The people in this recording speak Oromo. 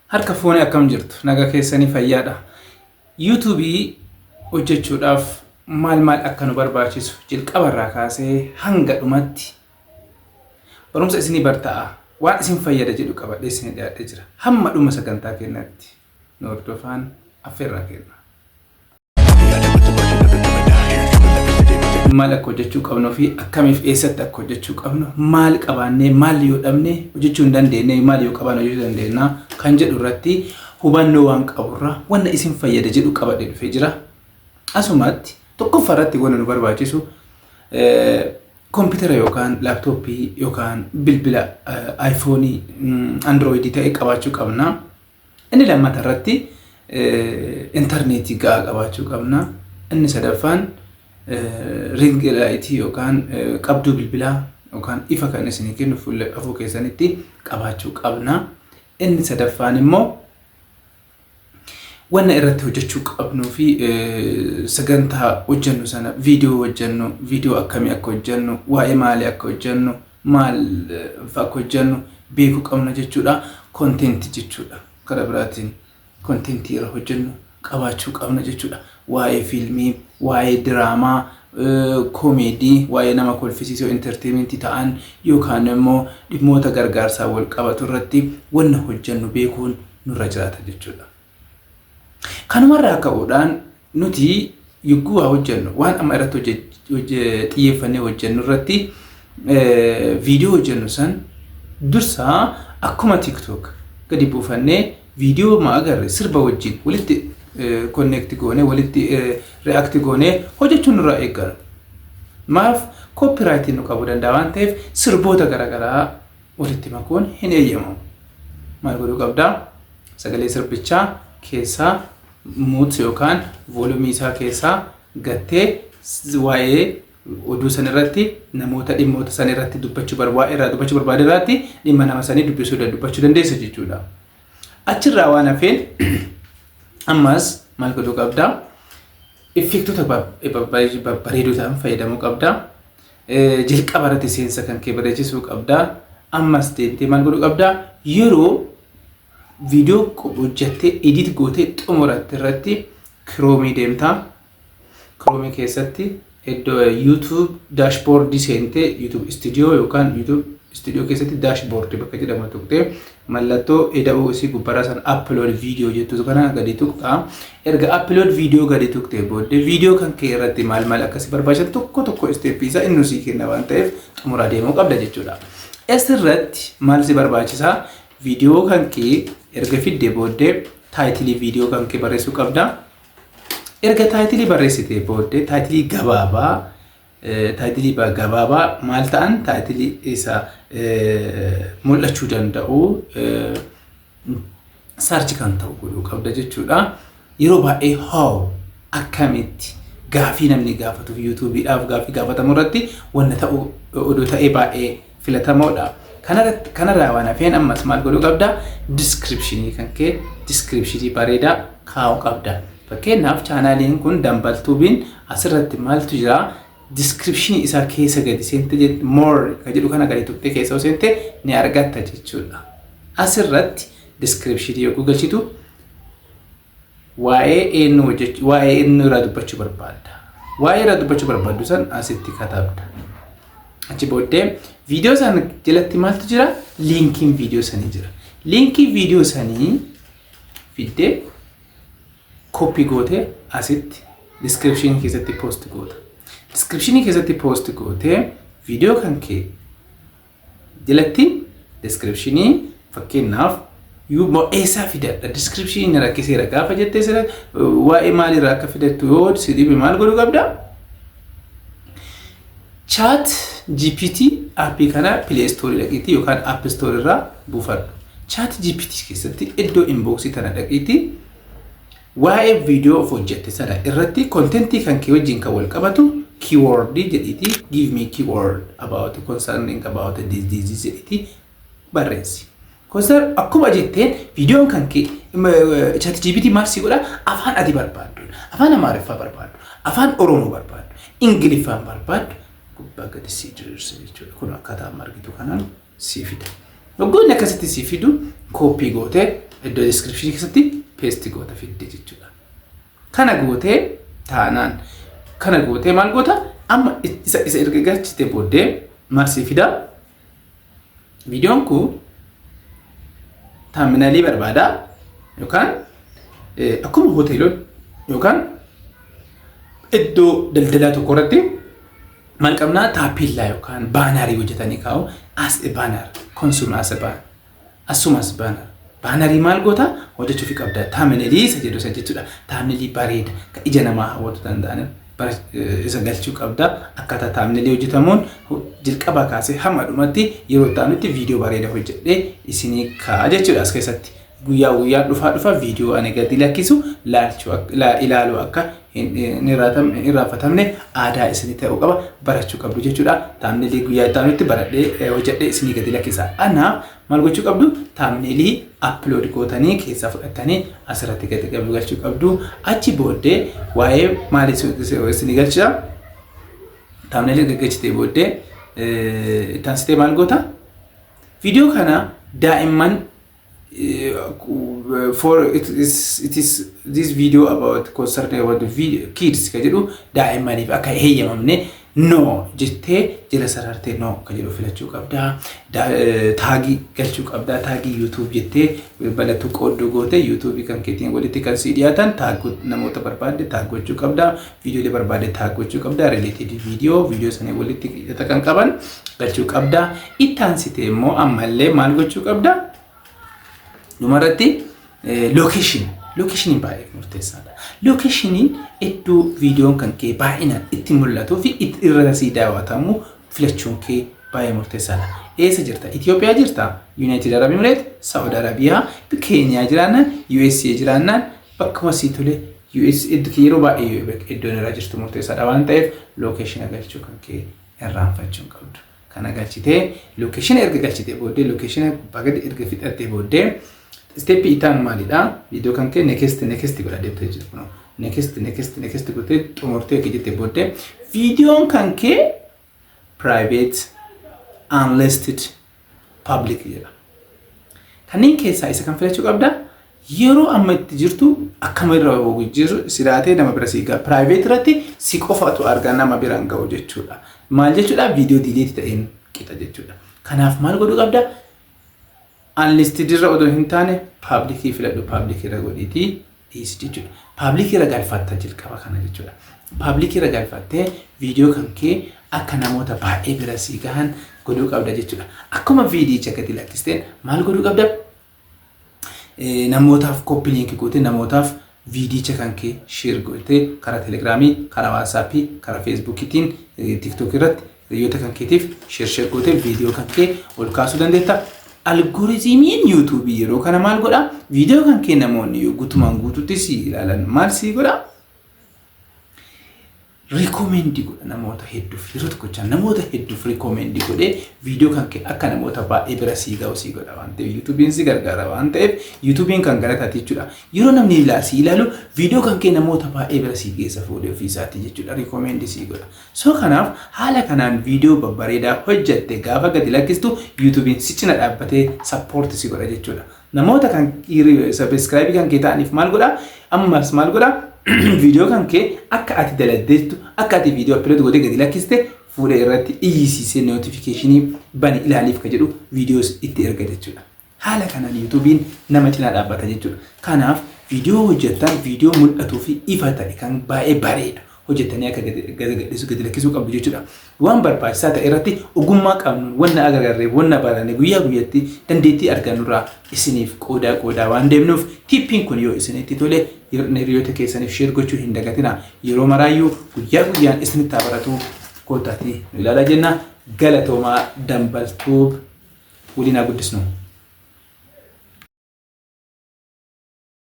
Harka fuunee, akkam jirtu? Nagaa keessanii? Fayyaadha. YouTubeii hojjechuudhaaf maal maal akka nu barbaachisu jalqabarraa kaasee hanga dhumatti barumsa isinii barta'a, waan isin fayyada jedhu qabadhee isinii dhiyaadhee jira. Hamma dhuma sagantaa keenyatti nu hordofaan affeerraa kenna. Maal akka hojjechuu qabnuu fi akkamiif eessatti akka hojjechuu qabnu, maal qabaannee maal yoo dhabne hojjechuu hin dandeenye, maal yoo qabaanne hojjechuu dandeenya kan jedhu irratti hubannoo waan qaburraa wanna isin fayyada jedhu qabadhee dhufee jira. Asumatti tokkoffaa irratti wanna nu barbaachisu koompitara yookaan laaptooppii yookaan bilbila iPhoneii, Androidii ta'e qabaachuu qabna. Inni lammata irratti intarneetii gahaa qabaachuu qabna. Inni sadaffaan ring lightii yookaan qabduu bilbilaa yookaan ifa kan isinii kennu fuula afur keessanitti qabaachuu qabna. Inni sadaffaan immoo wanna irratti hojjechuu qabnuu fi sagantaa hojjennu sana, viidiyoo hojjennu, viidiyoo akkamii akka hojjennu, waa'ee maalii akka hojjennu, maal akka hojjennu beekuu qabna jechuudha. Contentii jechuudha. Karaa biraatiin contentii irra hojjennu qabaachuu qabna jechuudha. Waa'ee fiilmii, waa'ee diraamaa, koomeedii, waa'ee nama kolfisiisoo, entertainmentii ta'an yookaan immoo dhimmoota gargaarsaa wal qabatu irratti wanna hojjennu beekuun nurra jiraata jechuudha. Kanumarraa ka'uudhaan nuti yogguu waa hojjennu, waan amma irratti xiyyeeffannee hojjennu irratti viidiyoo hojjennu san dursaa akkuma TikTok gadi buufannee viidiyoo ma agarre sirba wajjin walitti connect goonee, walitti react goonee hojjechuun nurraa eegala. Maaf? Copyrightiin nu qabuu danda'a waan ta'eef sirboota garaagaraa walitti makuun hin eeyyamamu. Maal godhuu qabdaa? Sagalee sirbichaa keessaa mute yookaan volumeii isaa keessaa gattee waa'ee oduu san irratti namoota dhimmoota san irratti dubbachuu barbaade irraa dubbachuu barbaade irratti dhimma nama sanii dubbisuu dubbachuu dandeessa jechuudha. Achirraa waan hafeen ammas maal godhuu qabdaa? Effectoota babbareedoo ta'an fayyadamuu qabdaa. Jalqaba irratti seensa kan kee bareechisuu qabdaa. Ammas deebitee maal godhuu qabdaa? Yeroo viidiyoo hojjettee edit gootee xumuratte irratti Chromeii deemtaa. Chromeii keessatti iddoo YouTube dashboardii seentee, YouTube Studio yookaan YouTube Studio keessatti dashboardii bakka jedhamu tuqxee, mallattoo ida'uu isii gubbaarraa san upload video jettu kana gadi tuqxaa. Erga upload video gadi tuqxee booddee viidiyoo kan kee irratti maal maal akkasii barbaachisan tokko tokko steppii isaa inni sii kenna waan ta'eef xumuraa deemuu qabda jechuudha. Asirratti maal si barbaachisaa? Viidiyoo kan kee erga fiddee booddee titleii viidiyoo kan kee barreessuu qabda. Erga titleii barreessitee booddee titleii gabaabaa maal ta'an, titleii isa mul'achuu danda'u, search kan ta'u godhuu qabda jechuudha. Yeroo baay'ee how, akkamitti, gaafii namni gaafatuuf YouTubeiidhaaf gaafii gaafatamu irratti wanna ta'u odoo ta'ee baay'ee filatamoodha. Kanarraa waan hafeen ammas maal godhuu qabda? Descriptionii kan kee descriptionii bareedaa kaa'uu qabda. Fakkeenyaaf, channeliin kun Dambaltuubiin asirratti maaltu jira? Descriptionii isaa keessa gadi seente, more kan jedhu kana gadi tuqxee keessa seente ni argatta jechuudha. Asirratti descriptionii yogguu galchitu waa'ee eenyu hojjechuu, waa'ee eenyu irraa dubbachuu barbaadda. Waa'ee irraa dubbachuu barbaaddu san asitti katabda. Achi booddee viidiyoo sana jalatti maaltu jira? Linkiin viidiyoo sanii jira. Linkii viidiyoo sanii fiddee copy gootee asitti descriptionii keessatti post goota. Descriptionii keessatti post gootee viidiyoo kan kee jalatti descriptionii, fakkeenyaaf, eessaa fidadha, descriptionii na rakkiseera gaafa jettee, sira waa'ee maalirraa akka fidattu yoo si dhibe maal godhuu qabda? Chat GPT appii kana Play Store dhaqiitii yookaan App Store irraa buufadhu. Chat GPT keessatti iddoo inboxii tana dhaqiitii waa'ee viidiyoo of hojjette sana irratti contentii kan kee wajjin kan wal qabatu keyword jedhiitii, "Give me keyword about concerning about this disease" jedhiitii barreessi. Concern akkuma jetteen viidiyoon kan kee Chat GPT maal si godha? Afaan ati barbaaddu, afaan Amaariffaa barbaaddu, afaan Oromoo barbaaddu, Ingiliffaan barbaaddu gubbaa gadi si diriirsa jechuudha. Kun akkaataa amma argitu kanaan si fida. Waggoonni akkasitti si fidu copy gootee Iddoo description keessatti paste goota fidde jechuudha. Kana gootee taanaan, kana gootee maal goota? Amma isa erga galchite booddee maal sii fida? Viidiyoon kun thumbnailii barbaada yookaan akkuma hoteelota yookaan iddoo daldalaa tokko irratti maal qabnaa, taappellaa yookaan bannerii hojjetanii kaa'u. As a banner, consume as a banner, asumas banner, bannerii maal goota, hojjechuufi qabda. Thumbnailii isa jedhu isa jechuudha. Thumbnailii bareeda kan ija namaa hawwatu danda'an isa galchuu qabda. Akkaataa thumbnailii hojjetamuun jalqabaa kaasee hamma dhumatti yeroo ta'anutti viidiyoo bareeda hojjedhee isinii kaa'a jechuudha. As keessatti guyyaa guyyaan dhufaa dhufa viidiyoo ani gadi lakkisu ilaaluu akka hin irraanfatamne aadaa isinii ta'uu qaba, barachuu qabdu jechuudha. Thumbnailii guyyaa itti aanutti baradhee hojjedhee isinii gadi lakkisa. Anaaf maal gochuu qabdu? Thumbnailii upload gootanii keessaa fudhatanii asirratti gadi galchuu qabdu. Achi booddee waa'ee maalii isinii galcha? Thumbnailii galchitee booddee itti aansitee maal goota? Viidiyoo kana daa'imman, for it is this video about concern about the video, kids ka jedhu, daa'immaniif akka heeyyamamne no jettee jala sarartee no ka jedhu filachuu qabda. Tagii galchuu qabda. Tagii YouTube jettee mallattoo qoodduu goote YouTube kan keetiin walitti kan sii dhiyaatan tag namoota barbaadde tag gochuu qabda. Viidiyoolee barbaadde tag gochuu qabda. Related video, viidiyoo sanii walitti hidhata kan qaban galchuu qabda. Itti aansitee immoo ammallee maal gochuu qabda? Dhumarratti location. Locationiin baay'ee murteessaadha. Locationiin iddoo viidiyoon kan kee baay'inaan itti mul'atuu fi irra sii daawwatamu filachuun kee baay'ee murteessaadha. Eessa jirta? Itoophiyaa jirta? United Arab Emirates, Saudi Arabiyaa, Keeniyaa jiraannaan, USA jiraannaan, bakkuma sii tole US yeroo baay'ee iddoon irra jirtu murteessaadha waan ta'eef locationa galchuu kan kee irraanfachuu hin qabdu. Kana galchitee, locationa erga galchitee booddee, locationa gubbaa gadi erga fixattee booddee, steppii itti aanu maalidha? Viidiyoo kan kee next next godha deemtee jirtu kunoo. Next next next gootee xumurtee akka jettee booddee viidiyoon kan kee private, unlisted, public jedha. Kanneen keessaa isa kan filachuu qabda. Yeroo amma itti jirtu akkama irra jiru silaatee nama bira sii ga'a. Private irratti si qofatu argaa, nama biraan ga'u jechuudha. Maal jechuudha? Viidiyoo delete ta'een qixa jechuudha. Kanaaf maal godhuu qabda? Unlisted irra odoo hin taane publicii filadhu, publicii irra godhiitii dhiisi jechuudha. Publicii irra galfatta jalqaba kana jechuudha. Publicii irra galfattee viidiyoo kan kee akka namoota baay'ee bira sii gahan godhuu qabda jechuudha. Akkuma viidiyicha gadi lakkisteen maal godhuu qabda? Namootaaf copy linkii gootee namootaaf viidiyicha kan kee share gootee karaa Telegramii, karaa WhatsAppii, karaa Facebookiitiin, TikTok irratti hiriyoota kan keetiif share share gootee viidiyoo kan kee ol kaasuu dandeetta. Algorithmiin YouTubeii yeroo kana maal godhaa? Viidiyoo kan kee namoonni yoo guutumaan guututti si ilaalan maal sii godhaa? Recommendii godha namoota hedduuf. Yeroo tokkochaa namoota hedduuf recommendii godhee viidiyoo kan kee akka namoota baay'ee bira sii ga'u sii godha waan ta'eef, YouTubeiin si gargaara waan ta'eef, YouTubeiin kan galataati jechuudha. Yeroo namni sii ilaalu viidiyoo kan kee namoota baay'ee bira sii geessa fuudhee ofii isaati jechuudha, recommendii sii godha. So kanaaf haala kanaan viidiyoo babbareedaa hojjatte gaafa gadi lakkistu YouTubeiin si cina dhaabbatee support si godha jechuudha. Namoota kan subscribeii kan kee ta'aniif maal godhaa? Ammas maal godhaa? Viidiyoo kan kee akka ati daladdeettu, akka ati viidiyoo upload gootee gadi lakkiste fuudhee irratti iyyisiisee notificationii bani ilaaliif ka jedhu viidiyoos itti erga jechuudha. Haala kanaan YouTubeiin nama cinaa dhaabbata jechuudha. Kanaaf viidiyoo hojjettan viidiyoo mul'atuu fi ifa ta'e kan baay'ee bareedu hojjettanii akka gadi lakkisuu qabdu jechuudha. Waan barbaachisaa ta'e irratti ogummaa qabnuun wanna agarree, wanna baranne, guyyaa guyyaatti dandeettii argannurraa isiniif qoodaa qoodaa waan deemnuuf, tipiin kun yoo isinitti tole hiriyoota keessaniif share gochuu hin dagatina. Yeroo maraayyuu guyyaa guyyaan isinitti haa baratu, koottaatii nu ilaalaa jenna. Galatoomaa. Dambaltuub waliin haa guddisnu.